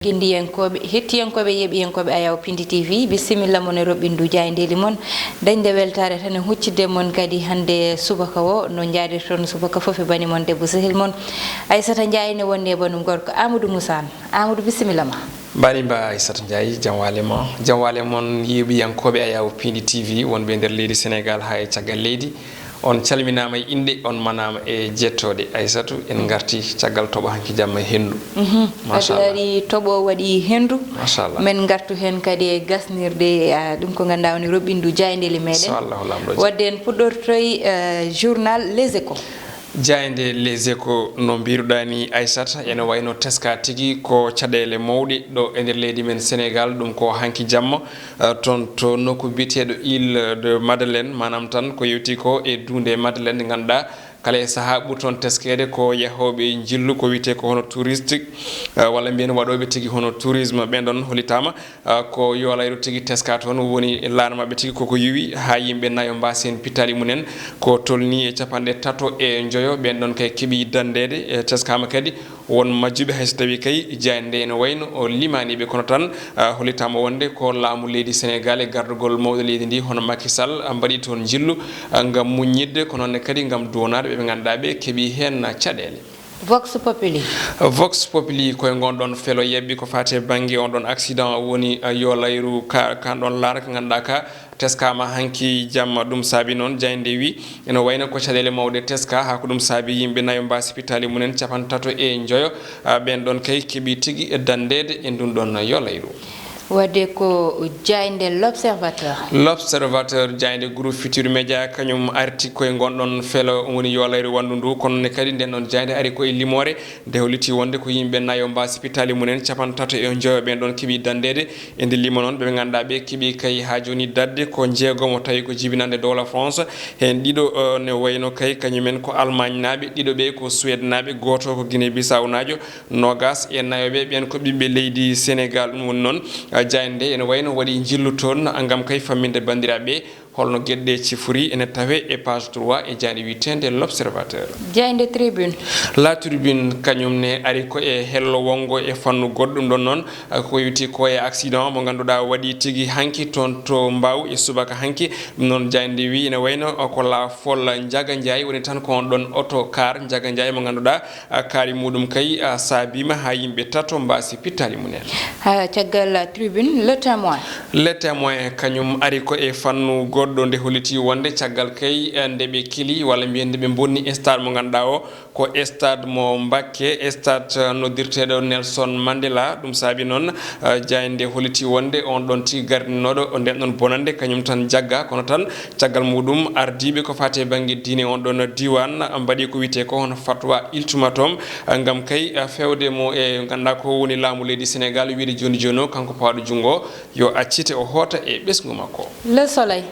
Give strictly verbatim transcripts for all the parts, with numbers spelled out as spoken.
Nginndiyankooɓe, hettiyankooɓe, yeeɓiyankooɓe Ayaw Pindi T V, bisimilla mon e roɓɓindu jaayndeeli mon. Dañde weltaare tan e huccitde mon kadi hannde subaka o, no njaadirton subaka fof e bani mon debbo sehil mon Aissata Ndiaye ne wonde e banum gorko Amadou Moussa Anne. Amadou, bisimilla ma. Mbaɗi mba Aissata Ndiaye, jam waale ma. Jam waale mon yeeɓiyankooɓe Ayaw Pindi T V wonɓe nder leydi Senegal haa e caggal leydi. On calminaama e inɗe, on manaama e jettooɗe. Aysatu, en ngarti caggal toɓo hanki jamma e henndu. Mhm. Machallah. Kadi ari toɓo waɗi henndu. Machallah. Men ngartu heen kadi e gasnirde, ah, ɗum ko ngannduɗaa woni roɓɓindu jaayndeeli meɗen. So Allahu Laamɗo jaɓi. Wadde en puɗɗortoy, eh, journal Les Échos. Jaaynde Les Échos, no mbiruɗaa ni Aysata, ene wayno teska tigi ko caɗeele mawɗe ɗo e nder leydi men Senegal, ɗum ko hanki jamma. Eh, toon to nokku biyeteeɗo Île de Madeleine, maanaam tan ko yewti ko e duunde Madeleine, nde ngannduɗaa kala e sahaa ɓuri toon teskeede ko yahooɓe njillu, ko wiyetee ko hono touriste, eh, walla mbiyen waɗooɓe tigi hono tourisme. Ɓeen ɗoon hollitaama, eh, ko yolayru tigi teska toon, woni laana maɓɓe tigi koko yuwi haa yimɓe nayo mbaasi heen pittaali mumen, ko tolni e capanɗe tato e njoyo. Ɓeen ɗoon kay keɓi danndeede, eh, teskaama kadi won majjuɓe, hay so tawii kay jaaynde nde ene wayno o limaani ɓe, kono tan, ah, hollitaama wonde ko laamu leydi Senegal e gardagol mawɗo leydi ndi hono Macky Sall, ah, mbaɗi toon njillu, ah, ngam muññitde, ko noon ne kadi ngam duwanaade ɓe ɓe ngannduɗaa ɓe keɓi heen caɗeele. Vox Populi. Vox Populi koye ngon ɗoon felo yeɓɓi ko faati e bannge on ɗoon accident woni, ah, yolayru ka, kan ɗoon laana ka ngannduɗaa ka teskaama hanki jamma. Ɗum saabi noon jaaynde wi ene wayno ko caɗeele mawɗe teska, haa ko ɗum saabi yimɓe nayo mbaasi pittaali mumen capanɗe tato e njoyo, ah, ɓeen ɗoon kay keɓi tigi danndeede e ndun ɗoon yolayru. Wadde ko jaaynde L'Observateur. L'Observateur, jaaynde groupe Futurs Médias, kañum arti koye ngon ɗoon felo woni yolayru wanndu ndu, kono ne kadi nden ɗoon jaaynde ari ko e limoore nde holliti wonde ko yimɓe nayo mbaasi pittaali mumen capanɗe tato e njoyo, ɓeen ɗoon keɓi danndeede. E nde limo noon, ɓe ɓe ngannduɗaa ɓe keɓi kay haa jooni daɗde ko jeegomo, tawi ko jibinannde dowla France. Heen ɗiɗo, eh, ne wayno kay kañumen ko Almaañnaaɓe, ɗiɗo ɓe ko Suweednaaɓe, gooto ko Guinée Bissau naajo, noogaas e nayo ɓe, ɓeen ko ɓiɓɓe leydi Senegal. Ɗum woni noon, eh, jaaynde nde ene wayno waɗi njillu toon, ngam kay famminde banndiraaɓe ɓe holno geɗe ɗe cifori, ene tawe e page trois e jaaynde wiyeteende L'Observateur. Jaaynde Tribune. La Tribune kañum ne ari ko e hello wonngo e fannu goɗɗum. Ɗum ɗoon noon, ko yowiti ko e accident mo ngannduɗaa waɗi tigi hanki toon to Mbaaw e subaka hanki. Ɗum noon jaaynde wi ene wayno ko laafol Njaga Njaay woni tan ko on ɗoon oto kaar Njaga Njaay mo ngannduɗaa, ah, kaari muɗum kay, ah, saabiima haa yimɓe tato mbaasi pittaali mumen. Ha, caggal Tribune, Le Témoin. Le Témoin kañum ari ko e fannu goɗɗo nde holliti wonde caggal kay, eh, nde ɓe kili walla mbiyen nde ɓe bonni stade mo ngannduɗaa o, ko stade mo Mbakke, stade, eh, noddirteeɗo Nelson Mandela. Ɗum saabi noon, eh, jaaynde holliti wonde on ɗoon tigi gardinooɗo nden ɗoon bonannde kañum tan jagga, kono tan caggal muɗum ardiiɓe ko faati e bannge diine on ɗoon diiwaan mbaɗi ko wiyetee ko hono fatwa ultimatum, eh, ngam kay, eh, feewde mo e ngannduɗaa ko woni laamu leydi Senegal, wiyde jooni jooni o kanko pawɗo junngo yo accite o hoota e ɓesngu makko. Le Soleil.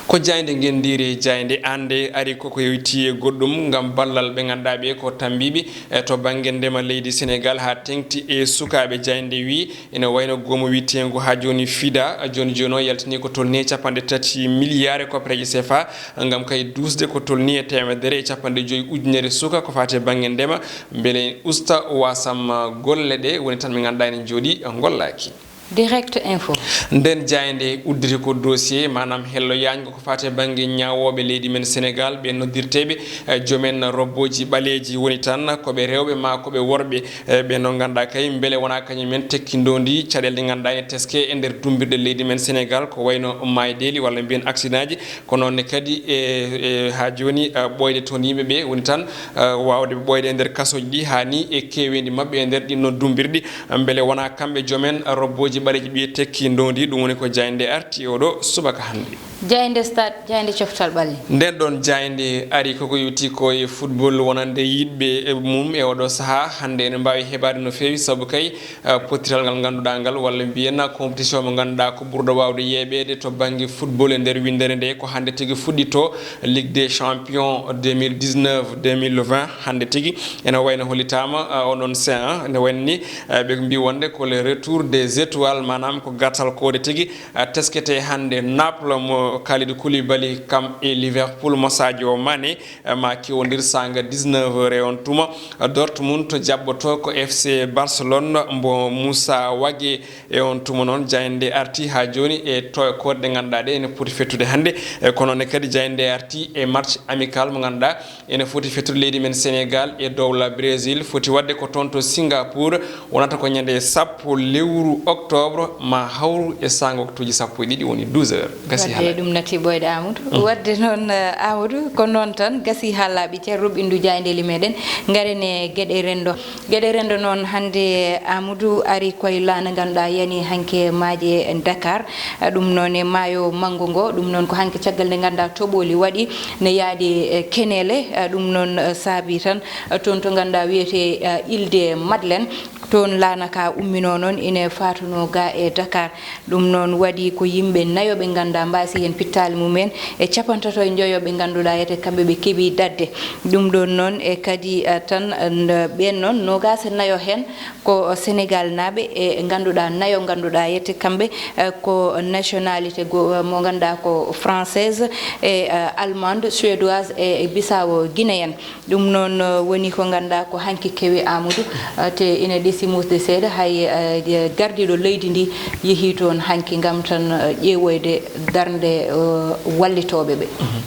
Ko jaaynde ngenndiire, jaaynde aan nde ari ko ko yowiti e goɗɗum ngam ballal ɓe ngannduɗaa ɓe ko tammbiiɓe, e to bannge ndema leydi Senegal haa teŋti e sukaaɓe. Jaaynde wi ene wayno goomu wiyeteengu haa jooni fida, jooni jooni o yaltini ko tolni e capanɗe tati miliyaare koppereeje C F A ngam kay duusde ko tolni e teemedere e capanɗe joyi ujunere suka ko faati e bannge ndema, mbele usta wasam golle ɗe woni tan ɓe ngannduɗaa ene njooɗi ngollaaki. Direct Info. Nden jaaynde udditi ko dossier, maanaam hello yaajngo ko faati e bannge ñaawooɓe leydi men Senegal, ɓe noddirteeɓe, eh, joomen robbooji ɓaleeji woni tan ko ɓe rewɓe maa ko ɓe worɓe, eh, ɓe no ngannduɗaa kay mbele wonaa kañum en tekkindondi caɗeele ɗe ngannduɗaa ene teske e nder dumbirɗe leydi men Senegal, ko wayno maayideeli walla mbiyen accident ji. Ko noon ne kadi e, e haa jooni, eh, ɓooyde toon yimɓe ɓe woni tan, eh, waawde ɓooyde e nder kasooji ɗi haa ni e keeweendi maɓɓe e nder ɗin ɗoon dumbirɗi, mbele wonaa kamɓe joomen robbooji ɓaleeji ɓe tekki ndondi. Ɗum woni ko jaaynde arti oɗo subaka hannde. Jaaynde Stade, jaaynde coftal ɓalli. Nden ɗoon jaaynde ari koko yowti ko e football wonande yiɗɓe e mum e oɗo sahaa. Hannde ene mbaawi hebaade no feewi sabu kay, eh, pottiral ngal ngannduɗaa ngal, walla mbiyen compétition mo ngannduɗaa ko ɓurɗo waawde yeeɓeede to bannge football e nder winndere nde, ko hannde tigi fuɗɗitoo, Ligue des Champions deux mille dix-neuf deux mille vingt, hannde tigi ene wayno hollitaama, ah, on ɗon C un, ene wayno ni, eh, ɓe mbi wonde ko le retour des étoiles. Maanaam ko gartal koode tigi, eh, teskete hannde. Naples mo Kalidou Koulibaly kam e Liverpool mo Sadio Mané, eh, ma kewondir saanga dix-neuf heures e on tuma. Eh, Dortmund to jaɓɓoto ko F C Barcelone mbo Moussa Wagué e on tuma noon. Jaaynde arti haa jooni e to-, koode ɗe ngannduɗaa ɗe ene poti fettude hannde. Eh, kono ne kadi jaaynde arti e match amical mo ngannduɗaa ene foti fettude leydi men Sénégal e dowla Brésil, foti waɗde ko toon to Singapour, wonata ko ñande sappo lewru octobre, ma hawru e saanga waktuuji sappo e ɗiɗi, woni douze heures. Gasi. Wadde haala ɗum nati ɓooyde, Amadou. Mm. Wadde noon, eh, Amadou, ko noon tan, gasi haa laaɓi. Ceerno, rubɓindu jaayndeeli meɗen, ngaren e geɗe renndo. Geɗe renndo noon hannde, Amadou, ari koye laana ngannduɗaa yani hanke maaje Dakar. Ɗum noon e maayo manngo ngo, ɗum noon ko hanke caggal nde ngannduɗaa toɓooli waɗi ne yaadi, eh, keneele. Eh, ɗum noon, eh, saabi tan, eh, toon to ngannduɗaa wiyetee, eh, Île de Madeleine, toon laana ka umminoo noon ine faatunoo ga e Dakar. Ɗum noon waɗi ko yimɓe nayo ɓe ngannduɗaa mbaasi heen pittaali mumen e capantato e njoyo ɓe ngannduɗaa ete kamɓe ɓe keɓi daɗde. Ɗum ɗoon noon e kadi, eh, tan, eh, ɓeen noon noogaas e nayo heen ko Senegal naaɓe e ngannduɗaa nayo ngannduɗaa yette kamɓe, eh, ko nationalité go-, eh, mo ngannduɗaa ko française e, eh, allemande, suédoise e Bissau guinéenne. Ɗum noon, eh, woni ko ngannduɗaa ko hanki kewi, Amadou, eh, te ina ɗesi muusde seeɗa hay, eh, gardiiɗo leydi ndi yehii toon hanki ngam tan, eh, ƴeewoyde darnde, eh, wallitooɓe ɓe. Mhm.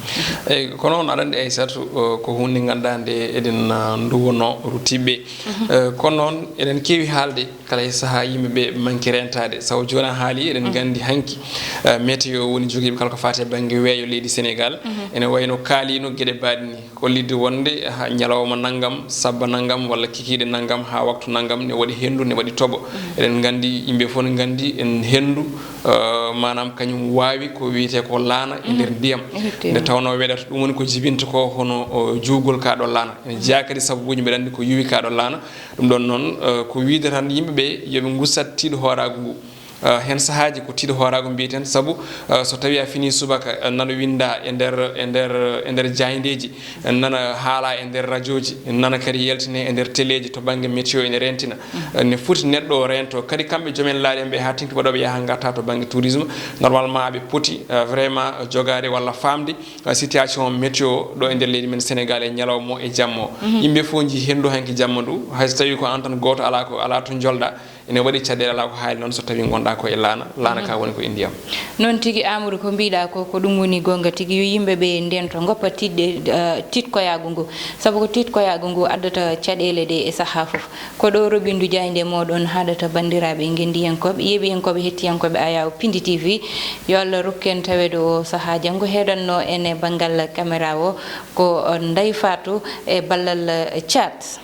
Eyi, kono noon aɗa anndi, Aysatu, eh, ko huunde ngannduɗaa nde eɗen, eh, nduwonoo ruttiiɓe. Mhm. Eh, kono noon, eɗen keewi haalde kala e sahaa yimɓe ɓe manki reentaade. Sabu jooni a haali, eɗen nganndi hanki, eh, météo woni jogiiɓe kala ko faati e bannge weeyo leydi Senegal. Mhm. Ene wayno kaaliino geɗe baaɗe ni, hollitde wonde ha ñalawma nanngam, sabba nanngam walla kikiiɗe nanngam ha waktu nanngam ne waɗi henndu, ne waɗi toɓo. Mhm. Eɗen nganndi, yimɓe fof ne nganndi en henndu, eh, maanaam kañum waawi ko wiyetee ko laana e nder ndiyam. Effectivement. Nde tawnoo weɗata, ɗum woni ko jibinta ko hono, o, juwgol kaa ɗo laana. Ene jeyaa kadi sababuuji, mbeɗa anndi ko yuwi kaa ɗo laana. Ɗum ɗoon noon, eh, ko wiyde tan yimɓe ɓe yo ɓe ngusat tiiɗo hooraagu ngu. Eh, heen sahaaji ko tiiɗo hooraagu mbiyeten, sabu, eh, so tawii a finii subaka, eh, nano winndaa e nder, e nder, e nder jaayndeeji, eh, nana haalaa e nder rajooji, nana kadi yaltinee e nder teleeji to bannge météo ene reentina. Eh, ne foti neɗɗo o reento. Kadi kamɓe joom en laaɗe en ɓe haa teŋti waɗooɓe yaha ngarta to bannge tourisme, normalement aɓe poti, eh, vraiment jogaade walla faamde, eh, situation météo ɗo e nder leydi men Sénégal e ñalawma o e jamma o. Mhm. Yimɓe fof njii henndu hanki jamma ndu, hay so tawii ko aan tan gooto alaa ko, alaa to njolɗaa, ene waɗi caɗeele alaa ko haali noon so tawii ngonɗaa ko e laana, laana ka woni ko e ndiyam. Noon tigi, Amadou, ko mbiɗaa ko, ko ɗum woni goonga tigi, yo yimɓe ɓe ndento, ngoppa tiiɗde, eh, tiiɗkoyaagu ngu, sabu ko tiiɗkoyaagu ngu addata caɗeele ɗe e sahaa fof. Ko ɗo rubɓindu jaaynde mooɗon haɗata banndiraaɓe ngenndiyankooɓe, yeeɓiyankooɓe, hettiyankooɓe Ayaw Pindi T V. Yo Allah rokku en taweede o sahaa janngo. Heedannoo en e banngal caméra o ko, eh, Ndeye Fatou e ballal, eh, Thiat.